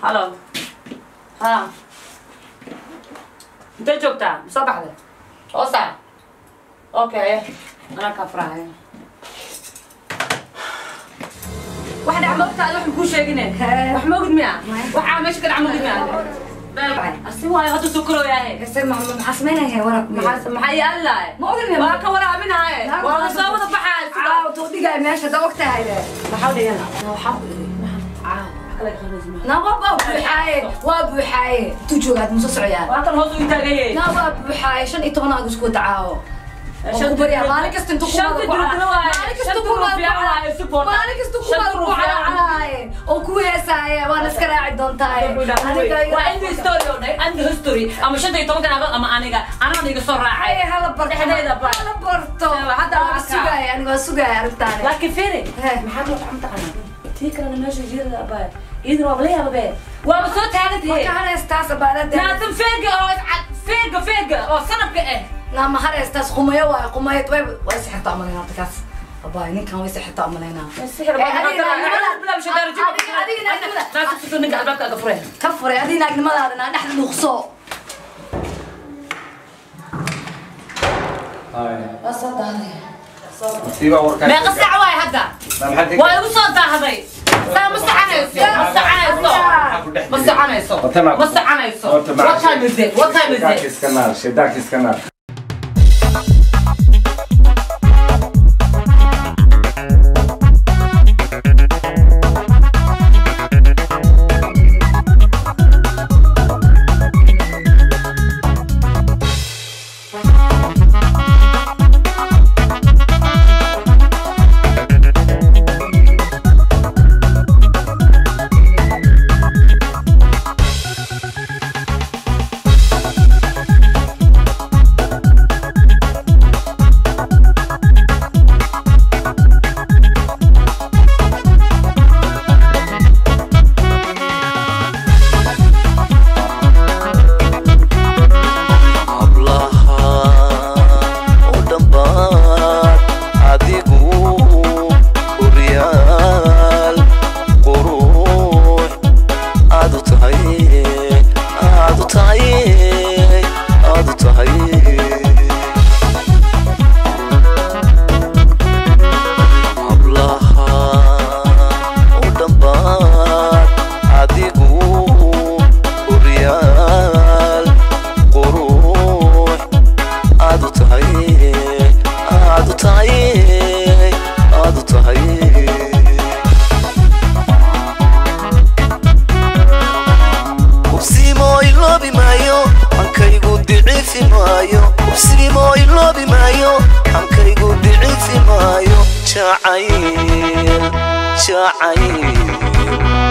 Halo. Ha. Intee joogtaa? Ma soo baxday? Oo saac? Okay, anaa kaa furahaya. Wax dhac ma ogtahay, wax makuu sheegine. Wax ma ogid miya? Waxaa meesha ka dhac ma ogid miya? Asi waayo hadda soo korooyaahe. Maxaa samaynaya warab? Maxaa ii allahay? Ma ogin. Waa ka waraabinahaye. Waa soo wada baxaay. Caaw tuu dhigay meesha da ogtahay le. Maxaa dhigana? Waxaa ku iri. Caaw. Na waa buuxaaye, waa buuxaaye. Tuu joogaad muso socoyaa. Waa kan hoos u taagayay. Na waa buuxaaye 15 aad isku dacaawo. Maalin kasta intuu maalin kasta ku calacalaaye oo ku heesaaye waana iska raaci doontaaye. Waa end story oo dhay, end history. Ama 15 anaga ama aniga anana iga soo raacay. Hala barto, dhexdeeda hala barto. Hadda waa sugaya, aniga waa sugaya arrintaani. Laakiin fiiri, maxaa loo taqaanaa? Tii kalena meesha jiirada abaa iyadana waaba la yaaba be, waaba soo taagantahe. Marka hareystaas abaalada naatan feega oo feega feega oo sanabka ah. Na ma hareystaas qumayo waay, qumayo way way sixirta umalaynaa horta kaas. Abaay ninkan way sixirta umalaynaa. Ninka albaabka aga furay. Ka furay adiga naagnimadaada naa dhexda dhuuqso. Waa soo daaday. Meeqa saac waay hadda? Waa igu soo daahday. Saa ma soconayso, ma soconayso, ma soconayso, ma soconayso. What time is it? What time is it? Iska naar, shaydaanka iska naar.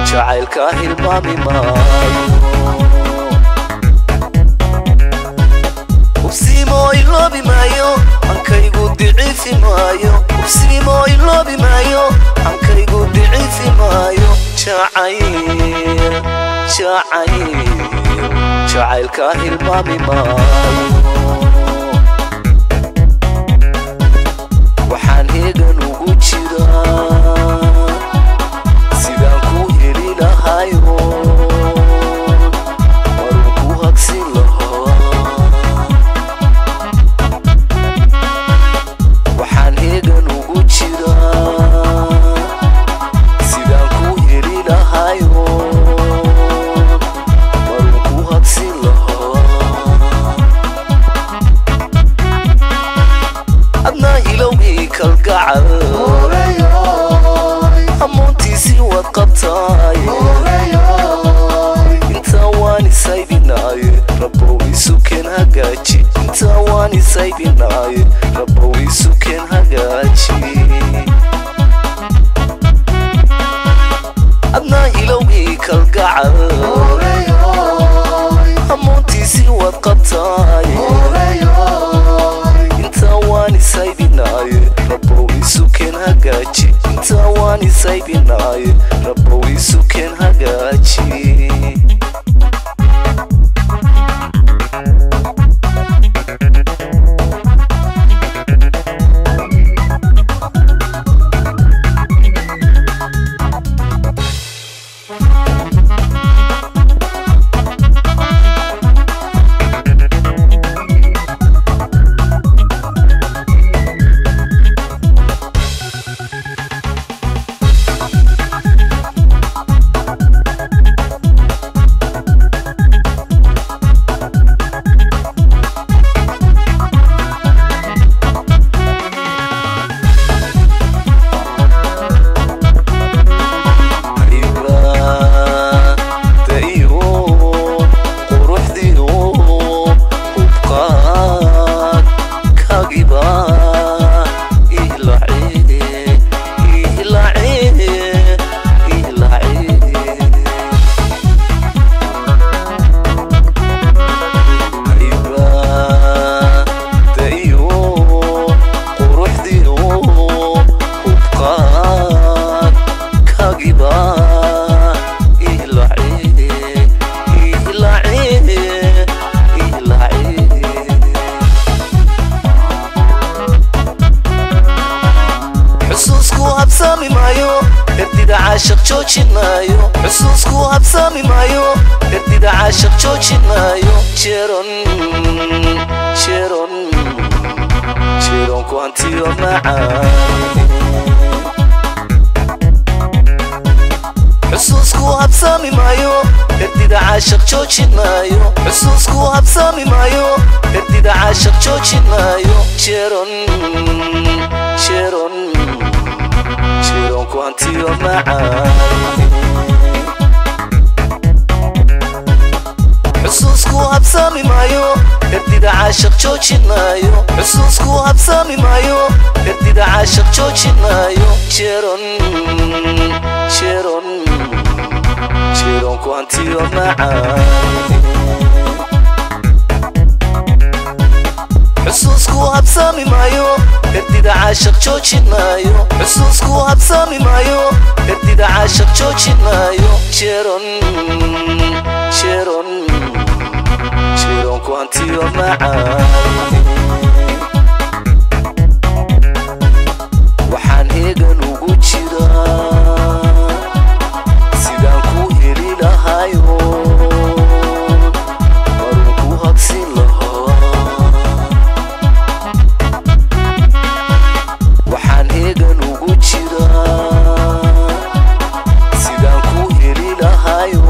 Jacaylka hilmaami maayo, hubsiimo iloobi maayo, hankaygu diciifi maayo. Hubsiimo iloobi maayo, hankaygu diciifi maayo. Jacayl, jacayl, jacaylka hilmaami maayo. Waxaan heegan ugu jiraa sidaan ku heli lahayo, marun ku hagsin lahaa. Waxaan heegan ugu jiraa sidaan ku heli lahayo, marun ku hagsin lahaa. Adna hilowgii kalgacal amoontiisii waad qabtaay. Intaa waan isaybinaaye, rabow isu keen hagaaji. Intaa waan isaybinaaye, rabow isu keen hagaaji. Adna hilowgii kalgacal amoontiisii waad qabtaay. Intaa waan isaybinaaye, rabow isu keen hagaaji. Intaa waan isaybinaaye, rabow isu keen hagaaji. habsaami maayo, herdida caashaq joojin maayo. Xusuusku habsaami maayo, herdida caashaq joojin maayo. Jeeron, jeeron, jeeronku hantiyo macaan. Xusuusku habsaami maayo, herdida caashaq joojin maayo. Xusuusku habsaami maayo, herdida caashaq joojin maayo. Jeeron, jeeron, jeeronku hantiyo macaan. Xusuusku habsaami maayo, herdida caashaq joojin maayo. Xusuusku habsaami maayo, herdida caashaq joojin maayo. Jeeron, jeeron, jeeronku hantiyo macaan. Xusuusku habsaami maayo, herdida caashaq joojin maayo. Xusuusku habsaami maayo, herdida caashaq joojin maayo. Jeeron, jeeron, jeeronku hantiyo macaan. Waxaan eegan ugu jiraa sidaan ku heli lahayo, marun ku habsin lahaa. Waxaan eegan ugu jiraa sidaan ku heli lahayo,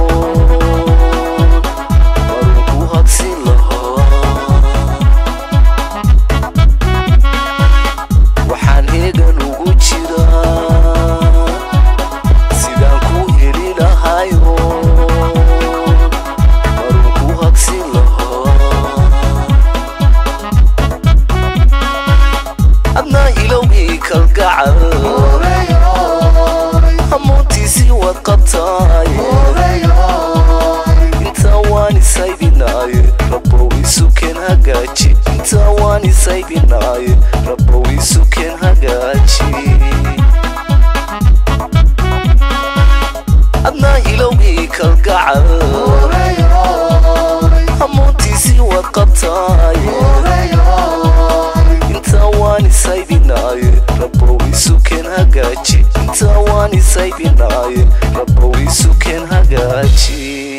marun ku habsin lahaa. Waxaan eegan ugu jiraa sidaan ku heli lahayo, marun ku habsin lahaa. Adna ilowgii kalgacal hamuuntiisii waad qabtaay. Intaa waan isaybinaaye, Rabbow isu keen hagaaji. Intaa waan isaybinaaye, Rabbow isu keen hagaaji. Adna ilowgii kalgacal hamuuntiisii waad qabtaay. Intaa waan isaybinaaye, Rabbow isu keen hagaaji. Intaa waan isaybinaaye, Rabbow isu keen hagaaji.